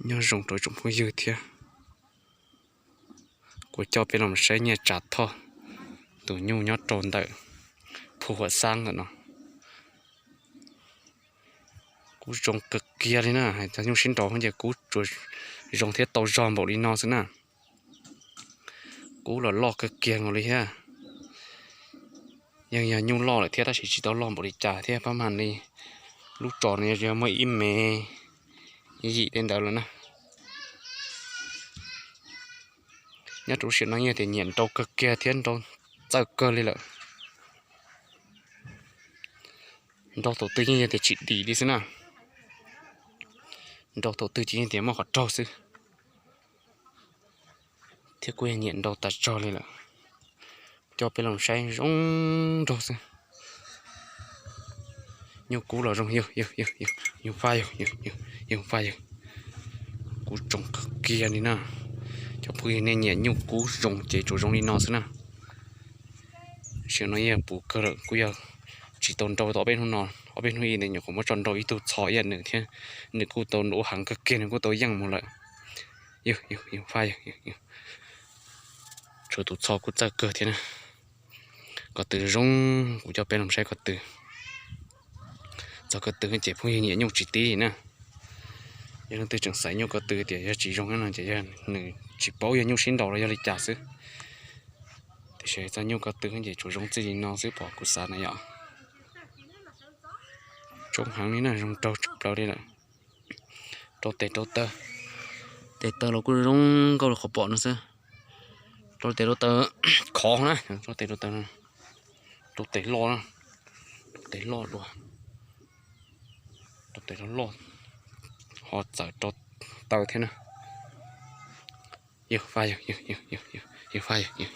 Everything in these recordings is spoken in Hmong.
Nyob zoo rau tsoom phooj ywg thiab, kuv coj peb los saib Nyiaj Tsav Thoj tus nyuj nyob rau ntawm Phu Huam Xab ntawm no. Kub zoo kawg kiag li na, hais txog nyuj sib nraus ces kub tsuas zoo thiab tau zog npaum li no xwb na. Kub los loj kawg kiag nkaus li thiab. Yeej yog nyuj loj lawm thiab tab sis tsis tau loj npaum li cas thiab, pab mag li lub tsos no yog muaj ib mev yim li ntawd lawm na. Nyob rau lub sij hawm no yeej tias nyiam nrau kawg kiag thiab nrau txawj kawg li lawm. Nrau thaum twg yeej yog tias tsis dim li xwb na. Nrau thaum twg ces yeej tias muaj qhov raug xwb. Thiab kuj yog nyiam nrau tas zog li lawm. Coj peb los saib zoo nraug xwb. Nyuj kub los zoo yug, yug, yug, yug, yug faj yug, yug, yug, yug faj yug. Kub zoo kawg kiag li na. Cov phooj ywg nej nyiam nyuj kub zoo ces tsuas zoo li no xwb na. Sij hawm no yeej puv kawg lawm, kuj yog tsis tau nrau tau ob peb hnub no, ob peb hnub ib ntawd nyuam qhuav muab tso nrau ib tug txho ib yam nws thiab, nws kuj tau nrau heev kawg kiag, nws kuj tau yeej mus lawm. Yug, yug, yug faj yug, yug, yug. Tshuav tus txho kuj txawj kawg thiab na. Ko tw zoo, kuv coj peb los saib ko tw. Txog ko tw ces phooj ywg nyiam nyuj tsis tib na. Yog leej twg tseem xaiv nyuj ko tw tias yog tsis zoo no ces yog nws tsis paub yog nyuj sib nraus los yog li cas xwb. Tiam sis txog nyuj ko tw ces tsuas zoo txij li no xwb pom kuv xav na yom. Zoo heev li na, zoo nraug tshaj plaws li lawm. Rau tes rau taw, tes taw los kuj zoo nkauj li qhov pom no xwb. Rau tes rau taw khov na, rau tes rau taw, rau tes loj na, rau tes loj dua, rau tes loj loj, ho txawm rau taw thiab na. Yug faj yug, yug faj yug,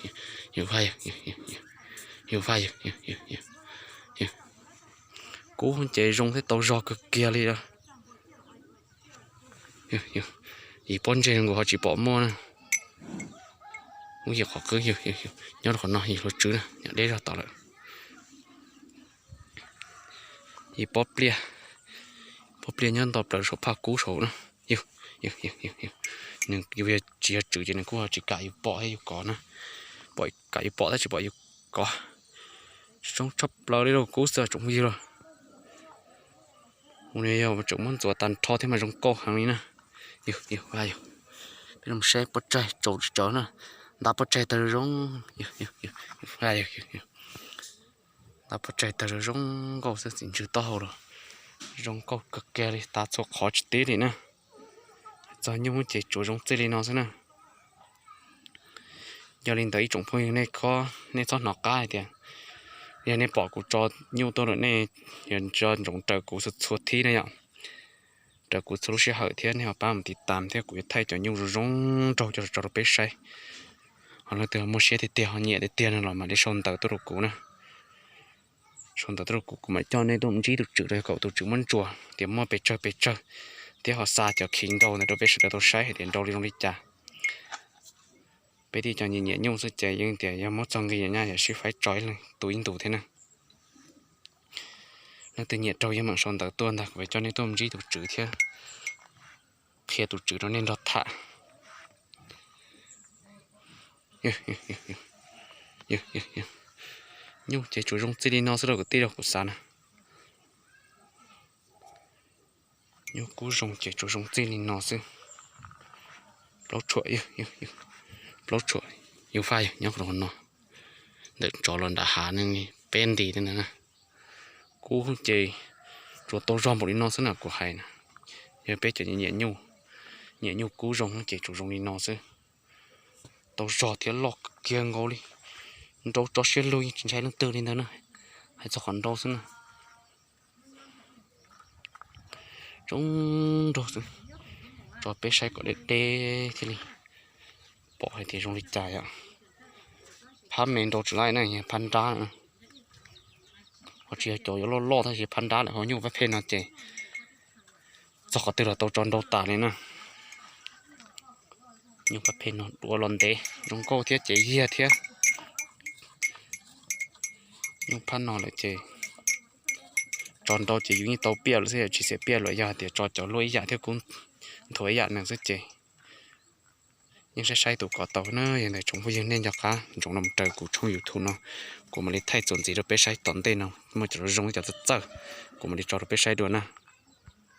yug faj yug, yug faj yug, yug. Kub ces zoo thiab tau zog kawg kiag li. Yim pob ntseg nkaus ho tsis pom muaj na. Ub, yog qhov qwb yug, yug, yug nyob rau qhov no, yug hluav tswb na, nyob deb zog tod lawm. Yim pob pliaj, pob pliaj nyob nto plaws saum phaj kub saud na. Yug, yug, yug, yug, yug. Nws yus yog tsis yog tswm ces nws kuj tsis kam yus pom thiab yus kov na. Pom kam yus pom tab tsis pom yus kov. Zoo tshaj plaws li lauj, kub xwb tsoom phooj ywg lauj. Ua no yog tseem muab ntxuav tag nrho thiab mas zoo nkauj heev li na. Yug, yug, yug. Peb los saib pob tsaig tsaus tsawv na. Ntab pob tsaig tawg zoo zoo. Yug, yug, yug, yug. Ntab pob tsaig tawg zoo zoo nkauj xwb, txiv ntswg taub hau los zoo nkauj kawg kiag li, tav txhua qhov tsis tib li na. Txog nyuj ces tsuas zoo txij li no xwb na. Yog li ntawd ib tsoom phooj ywg nej khob, nej txhob hnov qab hais tias yog nej pom kuv tso nyuj tuaj lawm nej yuav nco ntsoov raws kuv txhua txhua thib na yom. Raws kuv txhua lub sij hawm thiab nej ho pab mus tiv tas thiab kuv yuav thaij cov nyuj zoo zoo nraug coj los tso rau peb saib. Ho leej twg muaj siab tiag tiag ho nyiam tiag tiag no los mam li sau ntawv tuaj rau kuv na. Sau ntawv tuaj rau kuv, kuv mam coj nej tuaj ntsib tus tswm rau kom tus tswm muab ntsuas tias muaj pes tsawg pes tsawg, thiab ho xa cov khiv nrau ntawd rau peb sawv daws tau saib hais tias nrau li zoo li cas. Peb tib cov nyiam nyiam nyuj xwb ces yeej tias yog muab txog nqi nyaj yam sib faib tso ib leeg tu ib ntus thiab na. Leej twg nyiam raug yeej mam sau ntawv tuaj ntag, kuv coj nej tuaj ntsib tus tswv thiab qhia tus tswv rau nej nrog tham. Nyuj ces tsuas zoo txij li no xwb rau kwv tij rau kuv xav na. Nyuj kub zoo ces tsuas zoo txij li no xwb. Plaub tshuam, plaub tshuam, yus faj yus nyob qhov no. Ntawm tsov los nram hav ne, peb nti ntawd na. Kub ces tsuas tau zog npaum li no xwb na kuv hais na. Yog peb cov nyiam nyuj, nyiam nyuj kub zoo ces tsuas zoo li no xwb. Tau zog thiab loj kiag nkaus li. Nrau tso siab lug yeej tsis ntshai leej twg li ntawd na. Hais txog qhov nrau xwb na. Zoo nraug xwb. Tso peb saib kom deb deb thiaj li pom hais tias zoo li cas yom. Phab me nrau tsis laij na, phab nrab na. Ho tsis yog cov yuav loj loj tab sis phab nrab lawm, ho nyuj pab phem no ces txog qhov twg los tau tso nrau tas li na. Nyuj pab phem no duav los ntev zoo nkauj thiab cev yiag thiab. Nyuj phab no lawm ces tso nrau ces yus yeej tau piaj lawm xwb, tsis xiam piaj lawm, yog hais tias tso cov luaj ib yam thiab kuj nthuav ib yam neeg xwb ces yeej saib saib tus kov tau na. Yog ntawd tsoom phooj ywg nej nco qab ntsoov los raws kuv tshooj YouTube no, kuv mam li thaij txuas ntxiv rau peb saib tom ntej no muaj cov zoo zoo cov txawj txawj, kuv mam li tso rau peb saib dua na.